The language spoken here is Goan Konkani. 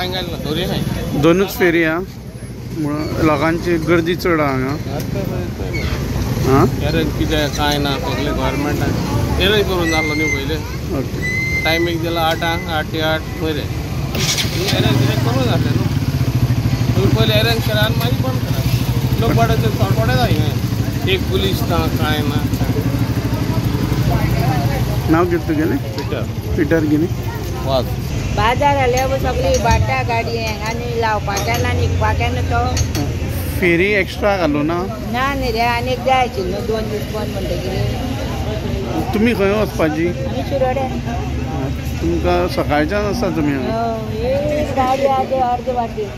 कांय घालना दोरी नाही. दोनूच फेरी आहा म्हणून लोकांची गर्दी चड आहा हांगा. हां एरेंज कितें कांय ना सगळें गव्हर्मेंटान एरेंज करून जाल्लो न्हू पयले. ओके. टायमींग दिला 8 8 ते 8 पयले एरेंज कितें करून जालें न्हू. तुमी पयले एरेंज करा आनी मागीर बंद करा. लोक वाडत चडपडे जाय एक पुलीस ना कांय ना. नाव कितें तुगेलें? पिटर. पिटर कितें? वाज. बाजार आल्यावर सगळी बाटा गाडी आनी लावपाक ना निघपाक ना तो फेरी एक्स्ट्रा घालू ना? ना न्ही रे आनी एक जाय आशिल्लो न्हू 2 दीस बंद म्हणटकीर. तुमी खंय वचपाची? आमी शिरोड्या. तुमकां सकाळच्यान आसा तुमी? गाडी आहा ते अर्दे वाटेर.